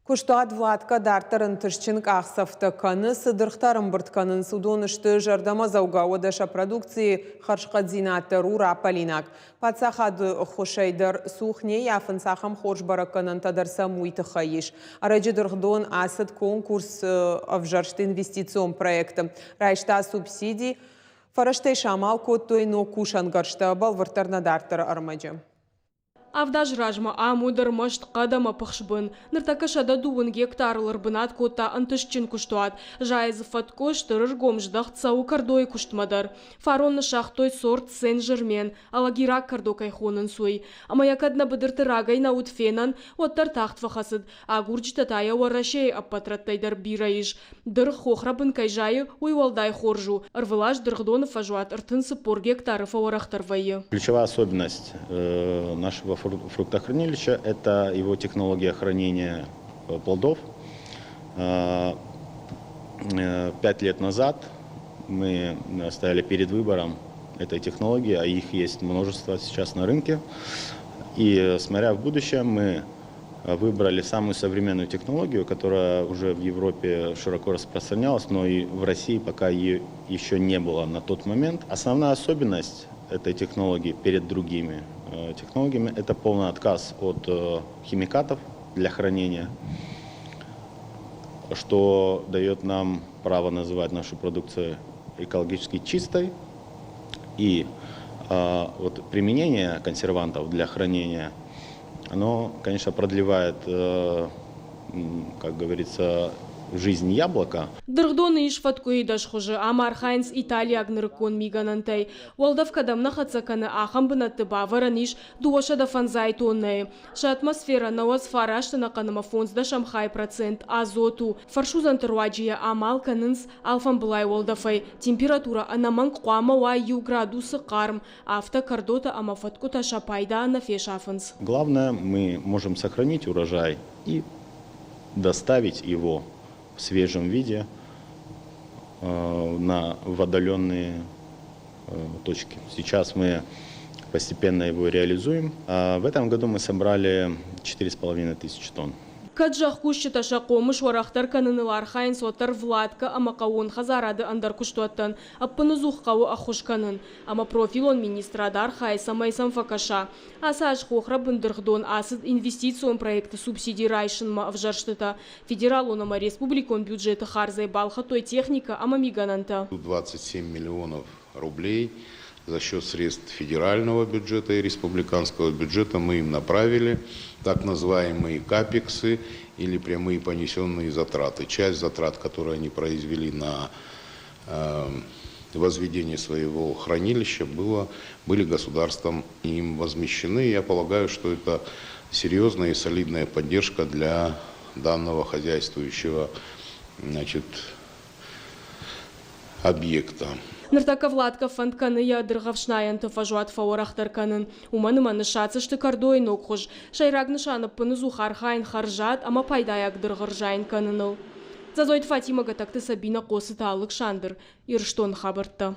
Куыстуат Владка дарддӕр ӕнтыстджын къахдзӕфтӕ кӕны. Цы дыргътӕ ӕрӕмбырд кӕнынц, уыдон сты зӕрдӕмӕдзӕугӕ, уӕдӕ сӕ продукцийы хӕрзхъӕддзинад дӕр у раппӕлинаг. Паддзахады ӕххуысӕй дӕр цух не ййафынц, ахӕм хорз бӕрӕггӕнӕнтӕ дӕр сӕм уый тыххӕй ис. Ӕрӕджы дыргъдон ацыд конкурс ӕвзӕрст инвестицион проекты. Райста субсиди. Фӕрӕзтӕй самал кодтой ног кусӕнгӕрзтӕ, бӕлвырддӕр нӕ дарддӕры ӕрмӕджы. Авд азы размӕ ам уыд ӕрмӕст хъӕд ӕмӕ пыхсбын. Ныртӕккӕ 130 гектарыл ӕрбынат кодта ӕнтыстджын куыстуат. Зайы дзы фӕткъуы, стыр ӕргом здӕхт цӕуы кӕрдойы куыстмӕ дӕр. Фарон ныссагътой сорт Сен-Жермен, алагираг кӕрдо кӕй хонынц, уый. Ӕмӕ йӕ кӕд нӕ быдырты рагӕй нӕ уыд фенӕн, уӕддӕр тагъд фӕхӕцыд. Агурджытӕ та йӕ Уӕрӕсейы ӕппӕт рӕттӕй дӕр бирӕ ис. Дыргъ хохрӕбын кӕй зайы, уый уӕлдай хорз у. Ӕрвылаз дыргъдоны фӕзуат 34 гектары фӕуӕрӕхдӕр вӕййы. Ключевая особенность нашего фруктохранилища – это его технология хранения плодов. 5 лет назад мы стояли перед выбором этой технологии, а их есть множество сейчас на рынке. И смотря в будущее, мы выбрали самую современную технологию, которая уже в Европе широко распространялась, но и в России пока ее еще не было на тот момент. Основная особенность этой технологии перед другими технологиями – это полный отказ от химикатов для хранения, что дает нам право называть нашу продукцию экологически чистой. И вот применение консервантов для хранения, оно, конечно, продлевает, как говорится, жизнь яблока. Дыргъдоны ис фӕткъуыйы 10 хуызы, ам архайынц италиаг нырыккон мигӕнӕнтӕй. Уӕлдӕф кӕдӕм нӕ хӕццӕ кӕны, ахӕм бынӕтты бавӕрӕн ис 250 тоннӕйы. Сӕ атмосферӕ 99 ӕнӕхъӕн ӕмӕ фондздӕсӕм хай процент азот у. Фӕрсудзӕнты руаджы йӕ амал кӕнынц алфамбылай уӕлдӕфӕй. Температурӕ ӕнӕмӕнг хъуамӕ уа 1 градусы хъарм. Афтӕ кӕрдотӕ ӕмӕ фӕткъуытӕ сӕ пайда нӕ фесафынц. Главное, мы можем сохранить урожай и доставить его в свежем виде на в отдаленные точки. Сейчас мы постепенно его реализуем. А в этом году мы собрали 4,5 тысячи тонн. Кӕд зӕхкусджытӕ сӕ хъомыс уӕрӕхдӕр кӕныныл архайынц, уӕддӕр Владка ӕмӕ хъӕууон хӕдзарады ӕндӕр куыстуӕттӕн ӕппынӕдзух хъӕуы ӕххуыс кӕнын. Ӕмӕ профилон министрад архайы, цӕмӕй сӕм фӕкӕса. Ацы аз хохрӕбын дыргъдон ацыд инвестицион проекты субсиди райсынмӕ ӕвзӕрстытӕ. Федералон ӕмӕ республикон бюджеты хардзӕй балхӕдтой техникӕ ӕмӕ мигӕнӕнтӕ. 27 миллионов рублей за счет средств федерального бюджета и республиканского бюджета мы им направили так называемые капексы, или прямые понесенные затраты. Часть затрат, которые они произвели на возведение своего хранилища, были государством им возмещены. Я полагаю, что это серьезная и солидная поддержка для данного хозяйствующего, значит, объекта. Ныртӕккӕ Владка фӕнд кӕны йӕ дыргъӕфснайӕнты фӕзуат фӕуӕрӕхдӕр кӕнын. Уымӕн ӕмӕ ныссадздзысты кӕрдойы ног хуыз. Сӕйраг нысан ӕппынӕдзух архайын хӕрзад ӕмӕ пайдайаг дыргъ ӕрзайын кӕныныл. Дзӕдзойты Фатимӕ, Гӕтӕгты Сабина, Хъоцыты Алыксандр, Ирыстоны хабӕрттӕ.